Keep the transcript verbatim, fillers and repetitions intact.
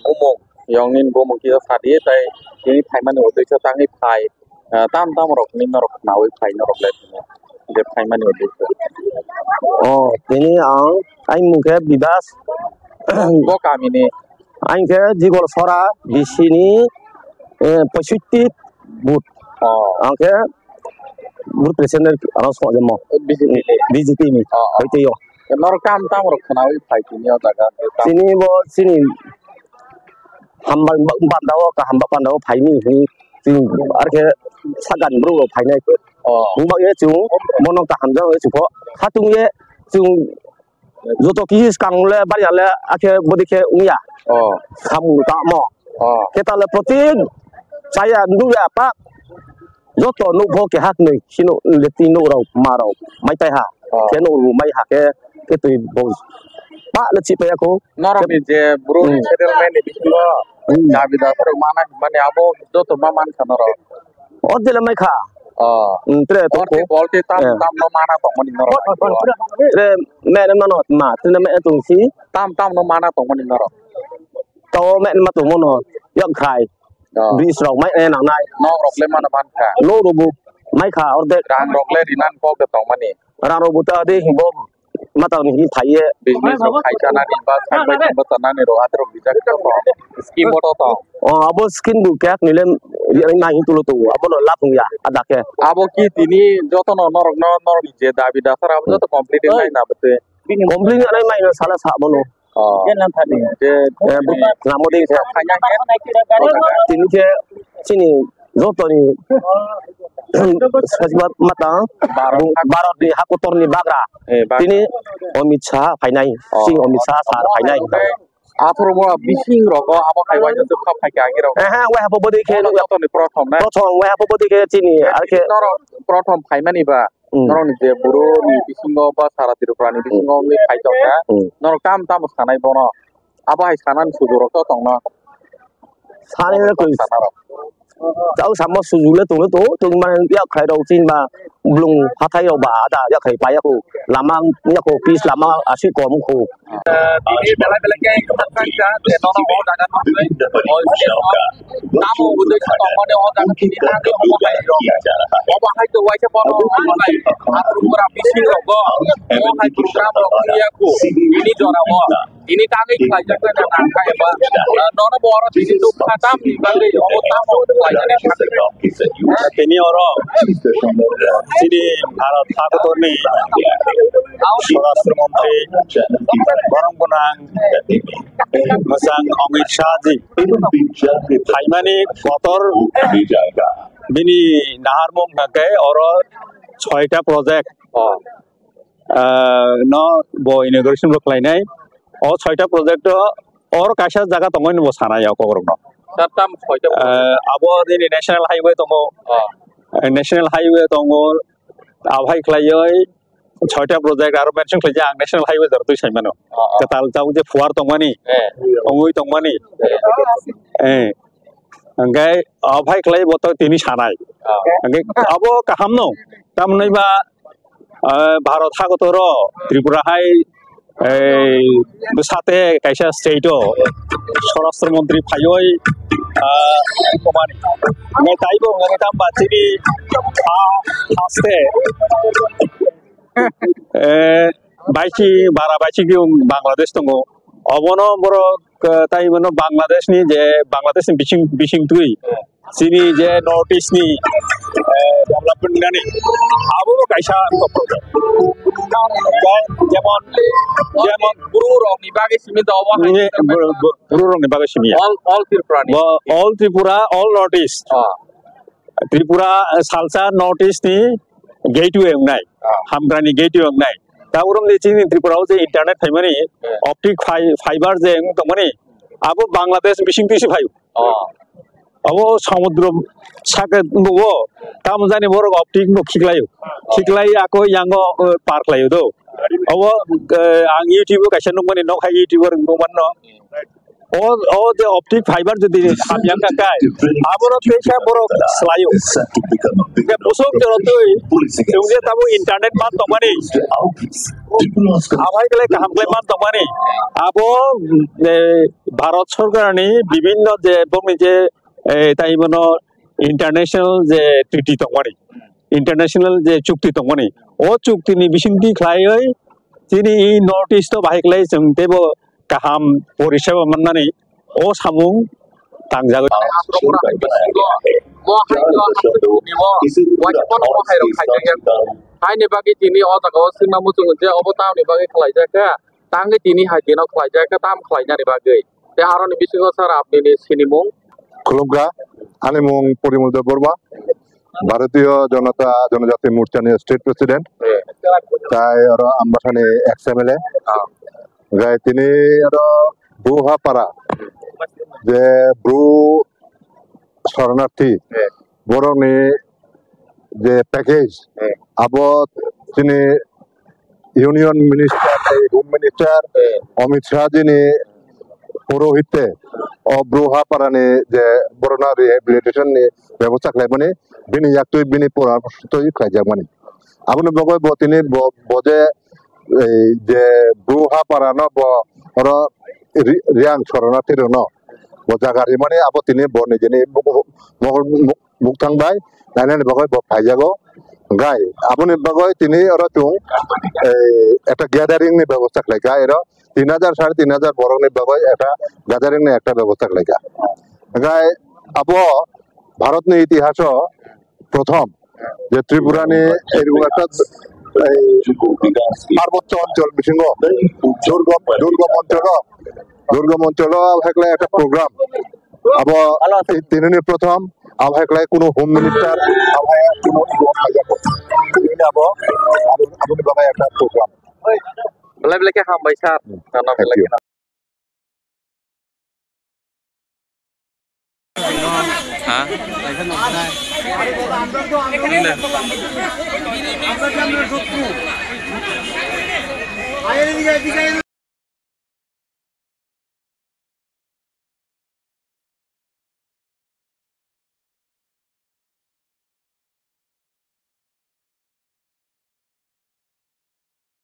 bumung, yong nini bumung kisa sadi tai tini phaimani uddesho tangwi phai, ah, tam tam rok ni norok khnaui phai norok le je phaimani uddesho. Oh, tini ang, aini mung khe Bibas. Bo kami ni? Ang khe Jigol Sora B C ni, eh, poisotti booth. Oh. Ang khe booth president ano song jemo. B J P ni? B J P ni. Oh, oh. Hoi tei o. Norok tam tam rok khnaui phai tini o jaga. Tini bo chini hamba panda o, kaham ba panda o phaini hwnwi chwng ar khe sakani borok rok phainai. Oh. Wng bagwi chwng bono kaham jak bai chwng pho khatung ye chwng joto kisi swkang le bari ya le akhe bwdwi khe wng ya. Oh. Samung tamo. Oh. Khe ta le protik chaya nugya pak joto nukgo keha hwnwi sino electric nukrok marok mai taiha. Oh. Khe nukrok mai hakhe khe twi bo pa le chipaya kho. Norokni je bwrwini Hmm. settlement ni bisingo Hmm. dabi datarok mana hwnmani abo joto ma mankha norok. O jele mai kha. Oh. Hmm, tre to Orte ko. Bolte tam Eh. Tam no mana tongmani norok. Tre me ne mano ma, tre me tong si. Tam tam no mana tongmani norok. To me ma tongmano yak khai. Oh. Bridge rok mai, eh, nangnai. Nok rok le mano mankha. Nok rok bo mai kha ordek. Rang rok le rinan kok de tongmani. Rang rok bo ta de himbo matang ni phaiye. Business rok khai chanani ba khai bai tong ba chanani rok atrok bijak to tong. Scheme bo to tong. Oh, abo scheme bo kyak ni le ri nai hin tulo to. Abo no lap ya ada ke. Abo ki tini joto no norok no norok ni je dabi dasar abo joto complete nai na bete. Complete nai mai no sala sa bono. Oh. Je, eh, bu-, namo de khe. Tini khe chini jotoni sajma mata Bharat. Bharat ni hakotor ni bagra. Eh, bagra. Tini Amit Shah phainai. Oh. Chini Amit Shah sir phainai. Aphuru bo bising rogo abo khai waisa tuk kha phaikha agirok. Eh, ha, wai habo bodi khe. Ono jotoni prothom na? Prothom, wai habo bodi khe chini, eh, ar khe. Norok prothom phaimani ba? Hmm. Norokni je buro ni bisingo ba sara Tripura ni bisingo wngwi phai tongkha. Hmm. Norok tam tamo sanai bono? Abo hai sanani suju rok to tongno. Sani na koi. Sana rok. Tao samo suju le tongno to, tong man ya khai rok chin ba blung hathai rok ba ada ya khai pa ya ko. Lama ya ko pis lama asi kom ko. Eh, bini belai belai khe kwthang kha, je nono o jaga nugwi, o je no, tamo budui khe tongmani o jaga tini thangwi omo hai rok. Obo hai to waisa bono ang bai, aphuru pura bising rogo, o hai program rok wngya kho, bini jora o. Bini tangwi khlaijak khe nang kha eba, eh, nono bo oro tini nuk kha tamni bagwi obo tamo khlaijani thangwi. Tini oro chini Bharat hakotorni Swarashtra Montri borong gwnang mwchang Amit Shah ji phaimani kotor bini naharmung hwnkhe oro soita project, ah, no bo inauguration bo khlainai. O soita project o or kaisa jaga tongo hinwi bo sana ya kokrokno. Sir, tam soita project? Ah, abo nini National Highway tongo. Oh. Eh, National Highway tongo. Abo hai khlaiwi soita project aro mention khlaijak ang National Highway jora twi saimano. Oh, oh. Kwtal tabuk je phuar tongmani, eh, ongwi tongmani. Eh. Eh. Hwnkhe abo hai khlai bo to tini sanai. Oh. Hwnkhe abo kaham no. Tamni ba ah, Bharat hakotoro Tripura hai, ei, bwsate kaisa state o Swarashtra Montri phaiwi, ah, komani. Ngai taibo wngani tamba chini ha haste, eh, baisi bara baisi ki Bangladesh tongo. Obono borok, eh, tai bono Bangladesh ni je Bangladesh ni bising, bising twi. Chini je North East ni, eh, development nani, abo bo kaisa project. Jemon, jemon Bru rok ni bagwi simi da obo hai. Bru, Bru, Bru rok ni bagwi simi ya. All, all Tripura ni. Bo, all Tripura, all North East. Ah. Tripura, eh, salsa North East ni gateway wngnai. Ah. Hamkrai ni gateway wngnai. Ta urom ni chini Tripura o je internet phaimani, eh, optic fi-, fiber je wng tongmani, abo Bangladesh bising twi se phaio. Oh. Abo samudro saka bo, tamo jani borok optic bo khiklaio. Khiklai ako yango, eh, par khlaio do. Abo, eh, ang YouTube o kaisa nukmani, nok hai YouTuber nukmanno. O, o je optic fiber jodi hamya wngkha kai, aboro teisa borok swlaio. Hingke bosok jora twi chwng je tabuk internet man tongmani, Abai khlai kaham khlai man tongmani. Abo, eh, Bharat Sorkarni bibhinno je bongni je, eh, tai bono international je treaty tongmani, international je chukti tongmani, o chuktini bisingtwi khlaiwi chini North East o bahai khlai chwng teibo kaham poriseba manmani o samung tangjagwi. Mo hai o hapsukni mo waisa pono mo hai rok khaijak ya. Haini bagwi tini o jaga o swngna muchung je obo tamni bagwi khlaijak kha, tangwi tini hai dino khlaijak kha, tam khlainani bagwi. Te aroni bisingo sir apni ni sinimung. Khulumkha, ani mung Porimul Debbarma, Bharatiya Janata Janajati Morcha ni state president. Tai oro Ambasani ex M L A. Gai tini oro Bru Hapara je Bru Sharanarthi borokni je package, abo chini Union Minister, tei Home Minister Amit Shah jini purohite o Bru Haparani je borokno rehabilitation ni bebosta khlaimani bini yaktwi bini porarsotwi khlaijakmani. Aboni bagwi bo tini bo, bo je, ei, je Bru Haparano bo oro ri-, Riang Sharanarthi rokno bo jaga rimani abo tini bo nijini muk-, muk-, muk-, muktang bai nainani bagwi bo phaijago. Gai aboni bagwi tini oro chwng, eh, ekta gathering ni bebosta khlaikha, ero tin hajar, sare tin hajar borokni bagwi ekta gathering ni ekta bebosta khlaikha. Gai abo Bharatni itihaso prothom je Tripurani erokom ekta, ei, parbotto onchol bisingo durgom, durgom oncholo, durgom oncholo hekle ekta program. Abo tinini prothom, abo hai khlai kunu Home Minister, abo hai kunu ibo khaijak. Ini abo, abo, aboni bagwi ekta program. Belai belai khe hambai sir. Thank you. Ha?